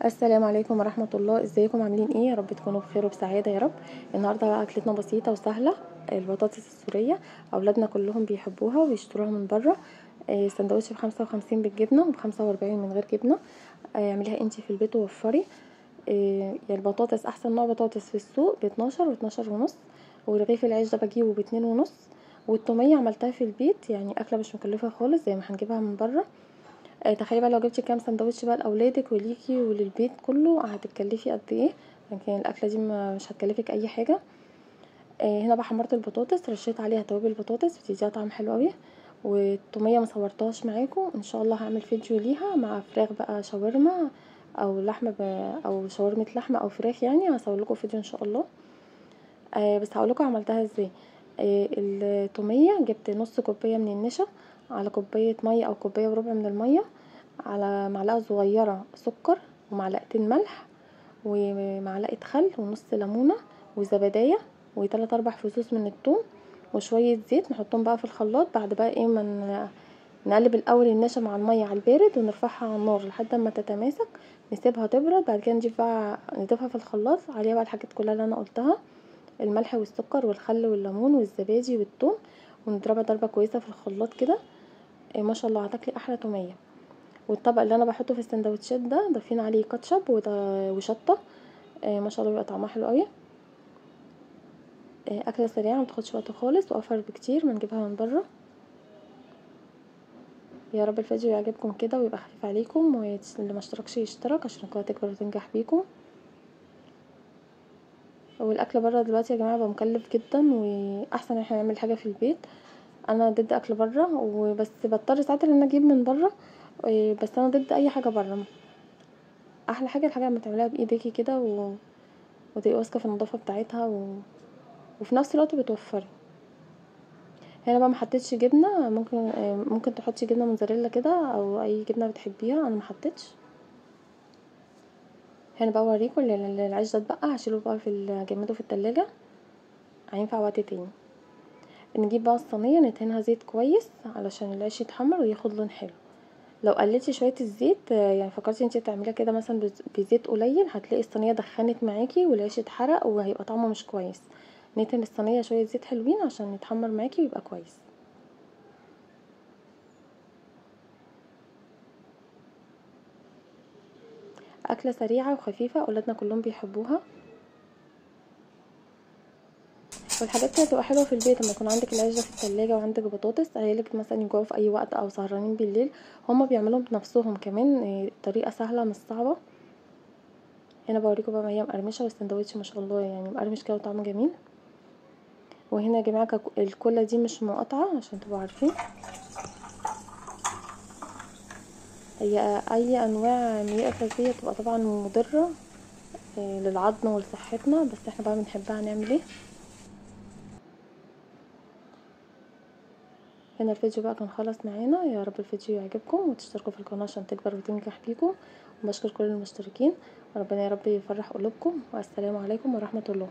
السلام عليكم ورحمة الله. ازيكم عاملين ايه؟ يا رب تكونوا بخير وبسعاده يا رب. النهارده بقى اكلتنا بسيطة وسهلة، البطاطس السورية. اولادنا كلهم بيحبوها وبيشتروها من بره. سندوتش ب55 بالجبنه وب45 من غير جبنه. اعمليها انتي في البيت ووفري. يعني البطاطس احسن نوع بطاطس في السوق ب12 و12 ونص، ورغيف العيش ده بجيبه ب2 ونص، والتوميه عملتها في البيت، يعني اكله مش مكلفة خالص زي ما هنجيبها من بره. تخيلي بقى لو جبتي كام سندوتش بقى لاولادك وليكي وللبيت كله هتتكلفي قد ايه. لكن الاكلة دي مش هتكلفك اي حاجة. هنا بقى حمرت البطاطس، رشيت عليها توابل البطاطس بتديها طعم حلو قوي. والتوميه ما صورتهاش معاكم، ان شاء الله هعمل فيديو ليها مع فراخ بقى شاورما او لحمه او شاورما لحمه او فراخ، يعني هصور لكم فيديو ان شاء الله. بس هقول لكم عملتها ازاي. التوميه جبت نص كوباية من النشا على كوباية مية او كوباية وربع من المية، على معلقه صغيرة سكر ومعلقتين ملح ومعلقة خل ونص ليمونه وزبدايه وثلاث اربع فصوص من الثوم وشوية زيت. نحطهم بقى في الخلاط بعد بقى ايه ما نقلب الاول النشا مع المية على البارد ونرفعها على النار لحد ما تتماسك، نسيبها تبرد. بعد كده نضيف بقى نضيفها في الخلاط عليها بقى الحاجات كلها اللي انا قلتها، الملح والسكر والخل والليمون والزبادي والثوم، ونضربها ضربه كويسة في الخلاط كده. ما شاء الله هتاكلي احلى توميه. والطبق اللي انا بحطه في السندوتشات ده ضافين عليه كاتشب وشطه، ما شاء الله بيبقى طعمها حلو قوي. اكله سريعة ما بتاخدش وقت خالص، واوفر بكتير ما نجيبها من بره. يا رب الفيديو يعجبكم كده ويبقى خفيف عليكم، واللي ما اشتركش يشترك عشان القناة تكبر وتنجح بيكم. والاكل بره دلوقتي يا جماعة بقى مكلف جدا، واحسن احنا نعمل حاجة في البيت. انا ضد اكل بره، وبس بضطر ساعات ان انا اجيب من بره، بس انا ضد اي حاجة بره. احلى حاجة الحاجة لما تعمليها بايديكي كده وتبقي واثقة في النظافة بتاعتها وفي نفس الوقت بتوفري. هنا بقى ما حطيتش جبنه، ممكن تحطي جبنه موتزاريلا كده او اي جبنه بتحبيها، انا ما حطيتش. هنا بقى اوريكم العيش ده اتبقى، هشيله بقى في جمده في التلاجة، هينفع وقت تاني. نجيب بقى الصينية ندهنها زيت كويس علشان العيش يتحمر وياخد لون حلو. لو قللتي شوية الزيت، يعني فكرتي انتي تعمليها كده مثلا بزيت قليل، هتلاقي الصينية دخنت معاكي والعيش اتحرق وهيبقى طعمه مش كويس. ندهن الصينية شوية زيت حلوين عشان يتحمر معاكي ويبقى كويس. اكله سريعة وخفيفة، اولادنا كلهم بيحبوها. والحاجات دي هتبقى حلوة في البيت لما يكون عندك العيش ده في التلاجة وعندك بطاطس، عيالك مثلا يجوعوا في اي وقت او سهرانين بالليل هما بيعملوهم بنفسهم كمان، طريقه سهلة مش صعبة. هنا بوريكم بقى ما هي مقرمشه، والسندوتش ما شاء الله يعني مقرمش كده وطعمه جميل. وهنا يا جماعة الكولا دي مش مقاطعه عشان تبقوا عارفين، هي اي انواع مياه غازية تبقى طبعا مضرة للعظم ولصحتنا، بس احنا بقى بنحبها نعمل ايه. هنا الفيديو بقى كان خلص معانا، يا رب الفيديو يعجبكم وتشتركوا في القناة عشان تكبر وتنجح بيكم، وبشكر كل المشتركين، وربنا يا رب يفرح قلوبكم، والسلام عليكم ورحمة الله.